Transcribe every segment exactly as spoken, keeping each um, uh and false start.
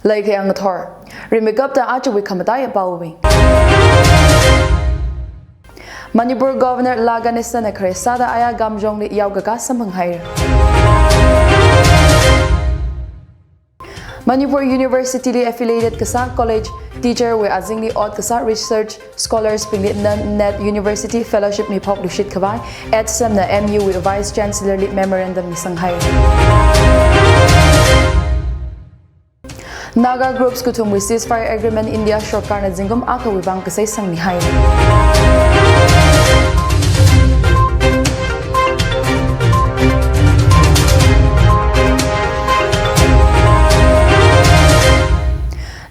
Laikhayang ngathor. Rimeikapta ajawui khamataiya paobing. Manipur Governor La Ganesan na khare sāda aya Kamjongli yaokakā samphanghaira. Manipur University li affiliated kasā college teacher wui azingli ot kasā research scholars bingli NANNET University Fellowship miphok luishit khavai, ATSEM na M U wui Vice Chancellor li memorandum misanghaira. Naga groups kathumwui ceasefire agreement India sorkarna zingkum akhawui vang kasei sangmihai.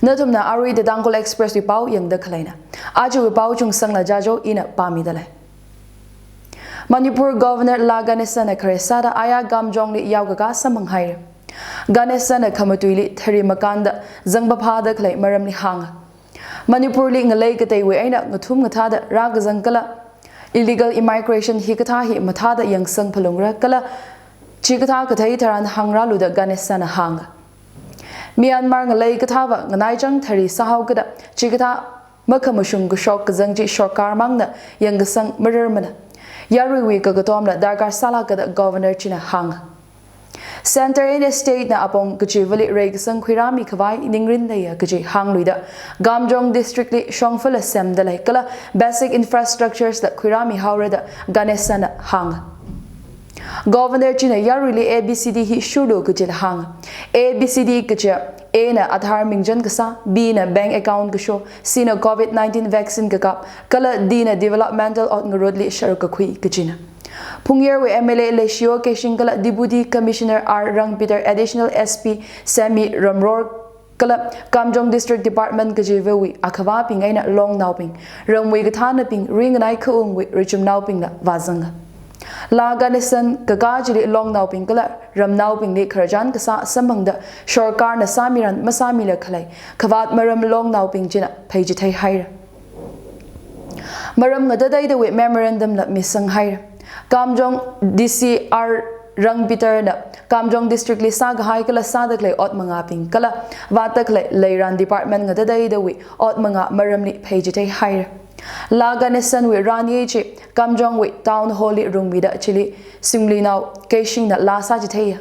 Nathumna aruida Tangkhul Express wui pao yangda khaleina. Ajawui pao chungsangla jajo ina pāmida lei. Manipur Governor La Ganesan na khare sāda aya Kamjongli yaokakā samphanghaira. Ganesan na khamatuili thari makānda zangpaphada khalei maramli hānga. Manipur li ngalei kateiwui eina ngathum ngathāda rākazang kala illegal immigration hikathā hi mathāda yangsang phalungra kala chikathā kathei tharan hāngrālu da Ganesan na hānga. Myanmar ngalei kathāva nganaichang thari sāhaokida chikathā makhamashung kashok kazang chi sorkar mangna yangkasang mararmana. Yaruiwui kakatomla darkar sālāka da Governor china hānga. Centre eina state na apong kachivali reikasang khuirāmi khavai ningrin leiya kaji hāngluida Kamjong district li shongfala semda lei kala basic infrastructures la khuirāmihaora da Ganesan na hānga. Governor china yaruili A B C D hi shurlu kajila hānga. A B C D kaja A na Aadhaar mingchan kasā, B na bank account kasho, C na covid nineteen vaccine kakap, kala D na developmental ot ngarutli sharuk kakhui kajina. Phungyarwui M L A Leishio Keishing kala Deputy Commissioner R Rangpeter, Additional S P Sammy Ramror kala Kamjong District Department kajivawui akhavābing eina longnaobing, ramwui kathānabing, ringanai khaungwui richumnaobingla vāzanga. La Ganesan kakā chili longnaobing kala ramnaobingli khararchan kasā samphangda sorkarna sāmiran masāmila khalei khavāt maram longnaobing china pheichitheihaira. Maram ngatateidawui memorandum la misanghaira. Kamjong D C R Rangpeter na Kamjong District li sākahai kala sāda khalei ot mangābing kala vātda khalei leiran department ngatateidawui ot mangā maramli pheichitheihaira. La Ganesan wui ranye chi Kamjongwui Town Hall li rungmida chili singlinao Keishing na laa sāchitheiya.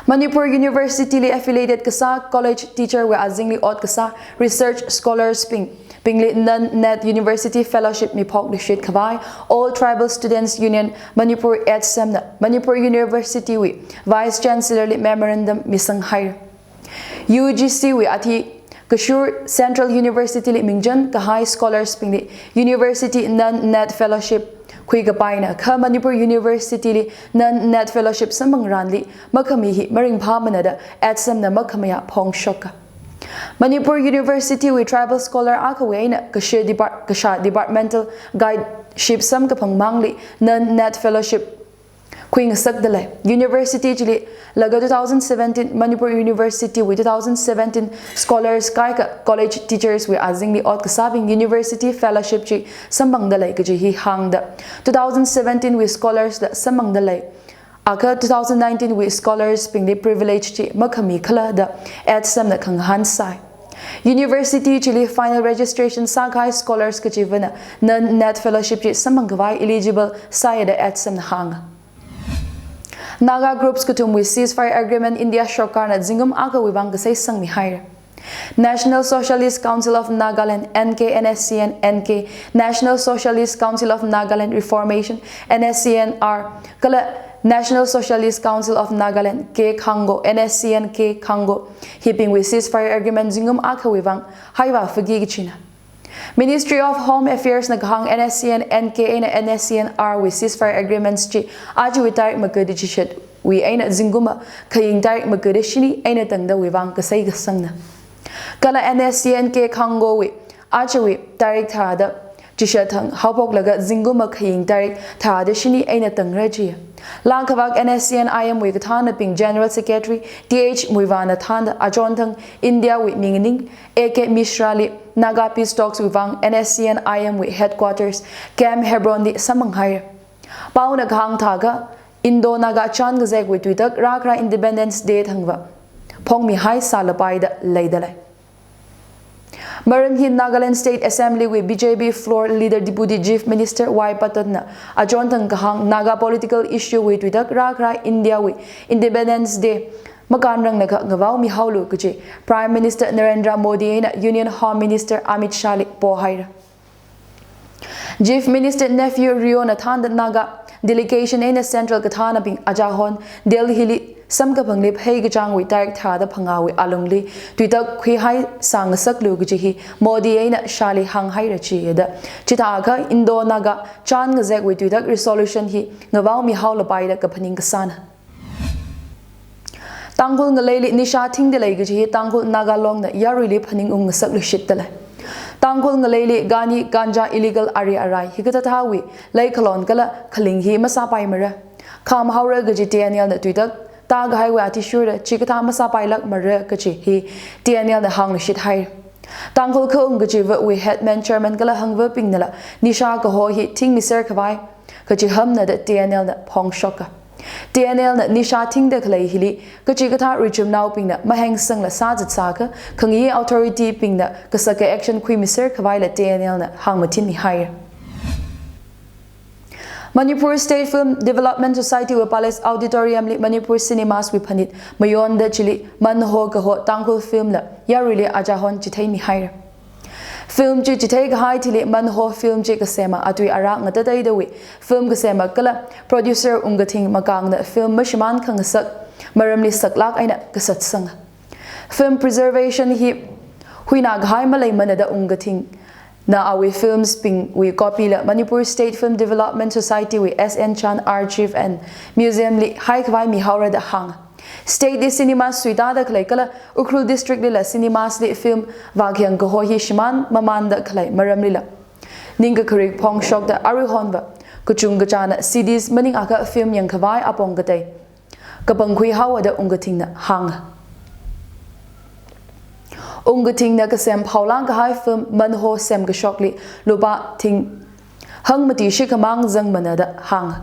Manipur University li affiliated kasā college teacher wui azingli ot kasā research scholars bing, bingli NANNET University Fellowship miphok luishit khavai All Tribal Students Union Manipur, ATSEM na Manipur University wui Vice Chancellor li memorandum misanghaira. U G C wui athi kashur Central University li mingchan kahai scholars bingli University NANNET Fellowship khuikapaina kha Manipur University li NANNET Fellowship samphangranli makhami hi maringphāmana da ATSEM na makhamayā phongshoka. Manipur University wui tribal scholar akhawui eina kashir depart-, kashā departmental guideship samkaphang mangli NANNET Fellowship khuingasakda lei. University chili laga two thousand seventeen Manipur University wui two thousand seventeen scholars kaikha college teachers wui azingli ot kasābing University Fellowship chi samphangda lei kaji hi hāngda, two thousand seventeen wui scholars la samphangda lei. Akha two thousand nineteen wui scholars bingli privilege chi makhami khala da ATSEM na khangahān sai. University chili final registration sākahai scholars kachivana NANNET Fellowship chi samphang khavai eligible sāya da ATSEM na hānga. Naga groups kathumwui ceasefire agreement India sorkarna zingkum akhawui vang kasei sangmihaira. National Socialist Council of Nagaland, N K, N S C N, N K, National Socialist Council of Nagaland Reformation, N S C N R, kala National Socialist Council of Nagaland, K Khango, N S C N K Khango, hibingwui ceasefire agreement zingkum akhawui vang haivā phaki kachina. Ministry of Home Affairs na kahāng N S C N N K eina N S C N R wui ceasefire agreements chi ajawui tarik makada chishatwui eina zingkum akhaying tarik makada shini eina tangdawui vang kasei kasangna. Kala N S C N K Khango wui ajawui tarik tharāda chishat thang haophoklaga zingkum akhaying tarik tharāda shini eina tangra jiya. Langkhavak N S C N I M wui kathānabing General Secretary T H Muivahn na thānda achonthang India wui minganing A K Mishra li Naga Peace Talks wui vang N S C N I M wui headquarters Camp Hebron li samphanghaira. Paona kahāng thākha, Indo-Naga chān kazekwui tuitak rākhara Independence Day thangva phongmihai sālapai da leidalei. Maram hi Nagaland State Assembly wui B J P Floor Leader Deputy Chief Minister Y Patton na achon thang kahāng Naga political issue wui tuitak rākharā India wui Independence Day makānranglakha ngavaomihaolu kaji Prime Minister Narendra Modi eina Union Home Minister Amit Shah li pohaira. Chief Minister Neiphiu Rio na thānda Naga delegation eina Central kathānabing achahon Delhi li samkaphangli phei kachāngwui tarik tharāda phangāwui alungli tuitak khuihai sāngasaklu kaji hi Modi eina Shah li hānghaira chida. Chithākha Indo-Naga chān ngazekwui tuitak resolution hi ngavaomihaolapai da kaphaning kasāna. Tangkhul ngaleili nisha thingda lei kaji hi Tangkhul Naga Long na yaruili phaningung ngasakluishitdalei. Tangkhul ngaleili gani, ganja, illegal ari arai hikathāthāwui leikhalon kala khaling hi masāpaimara. Khamhaora kaji T N L na tuitak tākahaiwui athishurda chikathā masāpailākmara kaji hi T N L na hāngluishithai. Tangkhul Khaung kachiva wui headman, chairman kala hangvabingnala nisha kaho hi thingmiser khavai kachihamna da T N L na phongshoka. T N L na nisha thingda khalei hili kachikathā richumnaobingna mahengsangla sāzat sākha, khangayei authority bingna kasaka action khuimiser khavaila T N L na hāngmathinmihaira. Manipur State Film Development Society wui Palace Auditorium li Manipur Cinemas wui phanit mayonda chili Manho kaho Tangkhul film la yaruili achahon chitheimihaira. Film chi chithei kahai thili Manho film chi kasema atui ara ngatateidawui film kasema kala producer Ungkathing Makangna film mashimān khangasak maramli saklāk eina kasatsanga. Film preservation hi huina kahai maleimana da Ungkathingna awui films bingwui copy la Manipur State Film Development Society wui S N Chan Archive and Museum li haikhavai mihaora da hānga. State li cinema suitāda khalei kala Ukhrul District lila cinemas li film vākhayang kaho hi shimān mamānda khalei maramlila ningkakharik phongshokda aruihonva kachungkachāna C Ds maningakha film yangkhavai apong katei kapangkhui haowa da Ungkathingna hānga. Ungkathingna kasem phaolāk kahai film Manho semkashokli lupā thing hangmati shikhamang zangmana da hānga.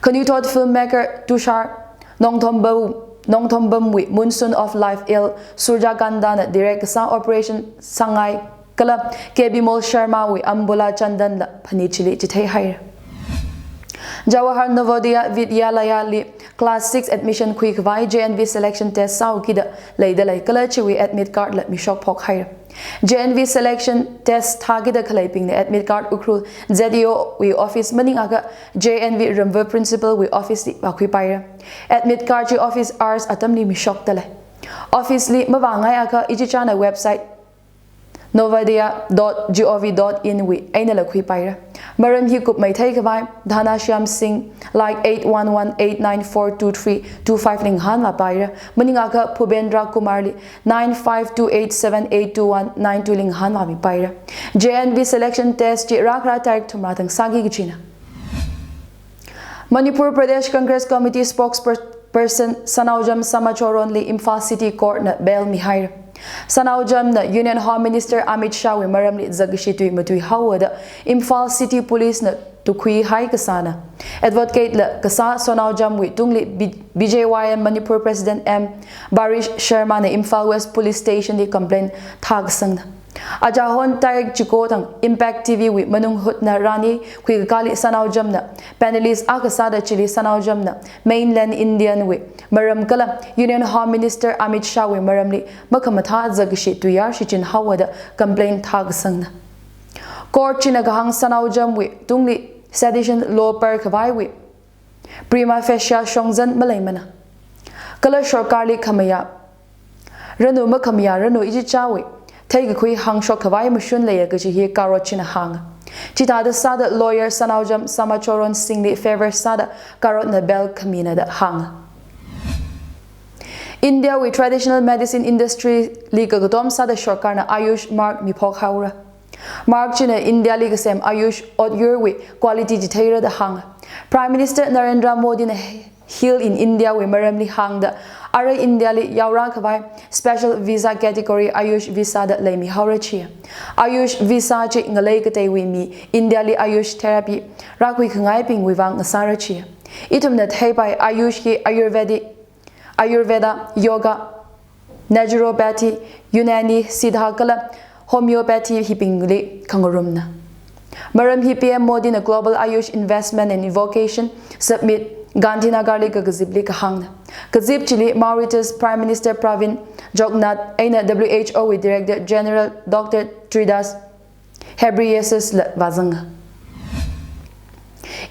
Khanuithot filmmaker Tushar Nongthombam, Nongthombamwui Monsoon of Life, El Surjakanta na direct kasā Operation Sangai kala K Bimol Sharmawui Ambola Chandan la phanit chili chitheihaira. Jawahar Navodaya Vidyalaya li class six admission khuikhavai J N V selection test sāukida leidalei kala chiwui admit card la mishok phokhaira. J N V selection test thākida khaleibingna admit card Ukhrul Z E O wui office maningakha J N V ramva principal wui office li vākhuipaira. Admit card chi office hours atamli mishokdalei. Office li mavāngaiakha ichichāna website novodaya dot gov dot in wui einala khuipaira. Maram hi kupmei theikhavai Dhanashyam Singh, like, eight one one eight nine four two three two five li ngahānvāpaira. Maningakha Phubendra Kumar li nine five two eight seven eight two one nine two li ngahānvāmipaira. J N V selection test chi rākharā tarik thumrā thang sāki kachina. Manipur Pradesh Congress Committee spokesperson Sanaojam Samachoronli Imphal City Court na bail mihaira. Sanaojamna Union Home Minister Amit Shah wui maramli zakkashi tui matui haowa da Imphal City Police na tukhuihai kasāna. Advocate la kasā Sanaojamwui tungli B-, B J Y M Manipur President M Barish Sharma na Imphal West Police Station li complaint thākasangna. Achahon tarik chiko thang Impact T V wui Manung Hutna Rani khuikakāli Sanaojamna panelist akha sāda chili Sanaojamna mainland Indian wui maram kala Union Home Minister Amit Shah wui maramli makhamathā zakkashi tuiyar shichin haowa da complaint thākasangna. Court china kahāng Sanaojamwui tungli sedition law par khavaiwui prima facie shongzan maleimana. Kala sorkarli khamayā ranu makhamayā ranu ichichāwui theikakhui hāngshok khavai mashun leiya kaji hi karot china hānga. Chithāda sāda lawyer Sanaojam Samachoron Singhli favour sāda karotna bail khamina da hānga. India wui traditional medicine industry li kakatom sāda sorkarna Ayush mark miphok haora. Mark china India li kasem Ayush otyurwui quality chitheira da hānga. Prime Minister Narendra Modi na Heal in India wui maramli hāngda, arui India li yaorā khavai special visa category Ayush visa da leimihaora chiya. Ayush visa chi ngalei kateiwui mi India li Ayush therapy rākhui khangaibingwui vang ngasāra chiya. Ithumna theipai Ayush hi Ayurvedic, Ayurveda, yoga, naturopathy, Unani, Siddha kala homeopathy hibingli khangarumna. Maram hi P M Modi na Global Ayush Investment and Innovation Summit Gandhinagar li kakazipli kahāngna. Kazip chili Mauritius Prime Minister Pravind Jugnauth eina W H O wui Director General Doctor Tedros Ghebreyesus la vāzanga.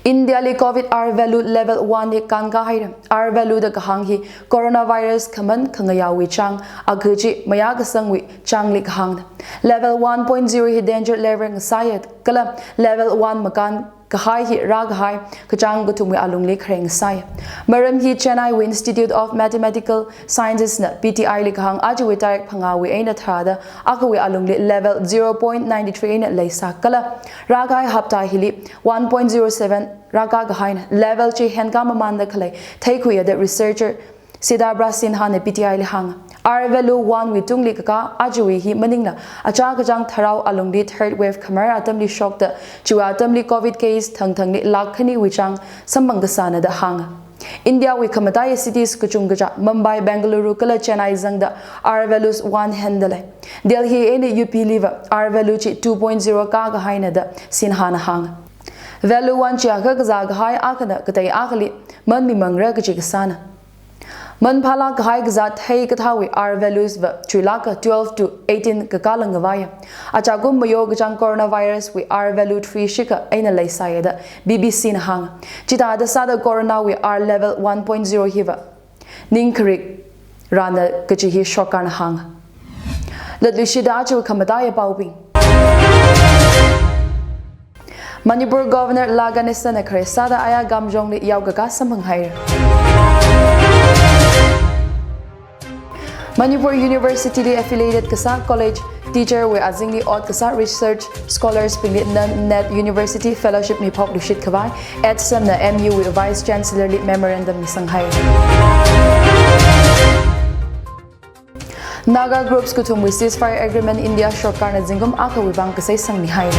India li Covid R value level one li kānkā haira. R value da kahāng hi coronavirus khaman khangayāwui chāng, akha chi mayā kasangwui chāngli kahāngna. Level one point zero hi danger level ngasāya kala level one makānkahai hi rākahai kachāng kathumwui alungli khareng sāya. Maram hi Chennai wui Institute of Mathematical Sciences na P T I li kahāng ajawui tarik phangāwui eina tharāda akhawui alungli level zero point nine three eina leisā kala rākahai hapta hili one point zero seven rākā kahaina. Level chi henkā mamānda khalei theikhuiya da researcher Siddharba Sinha na P T I li hānga. R value one wui tungli kakā ajawui hi maningla achā kachāng tharao alungli third wave khamar atamli shokta chiwui atamli Covid case thangthangli lakh khaniwui chāng samphang kasāna da hānga. India wui khamataiya cities kachungkacha Mumbai, Bengaluru kala Chennai zangda R values one henda lei. Delhi eina U P liva R value chi two point zero kā kahaina da Sinha na hānga. Value one chiakha kazā kahai akhana katei akhali man mimangra kachi kasāna. Man phālāk kahai kazāt thei kathāwui R values va chuilāka twelve to eighteen kakāla ngavaiya. Achakum mayo kachāng coronavirus wui R value three shikha eina leisāya da B B C na hānga. Chithāda sāda corona wui R level one point zero hiva ning kharik rāna kachi hi sorkarna hānga. Latluishida aja khamataiya paobing. Manipur Governor La Ganesan na khare sāda Aya Kamjong li yaokakā samphang haira. Manipur University li affiliated kasā college teacher wui azingli ot kasā research scholars bingli NAND NET University fellowship miphok luishit khavai, ATSUM na M U wui Vice Chancellor li memorandum misang hai. Naga groups kathumwui ceasefire agreement India sorkarna zingkum akhawui vang kasei sangmi hai.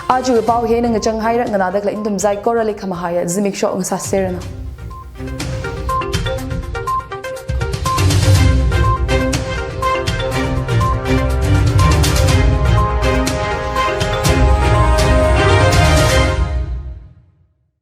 Aja pao hi eina ngachang haira, nganāda khalei nathum saikorali khamahaiya zimiksho ngasāseranu.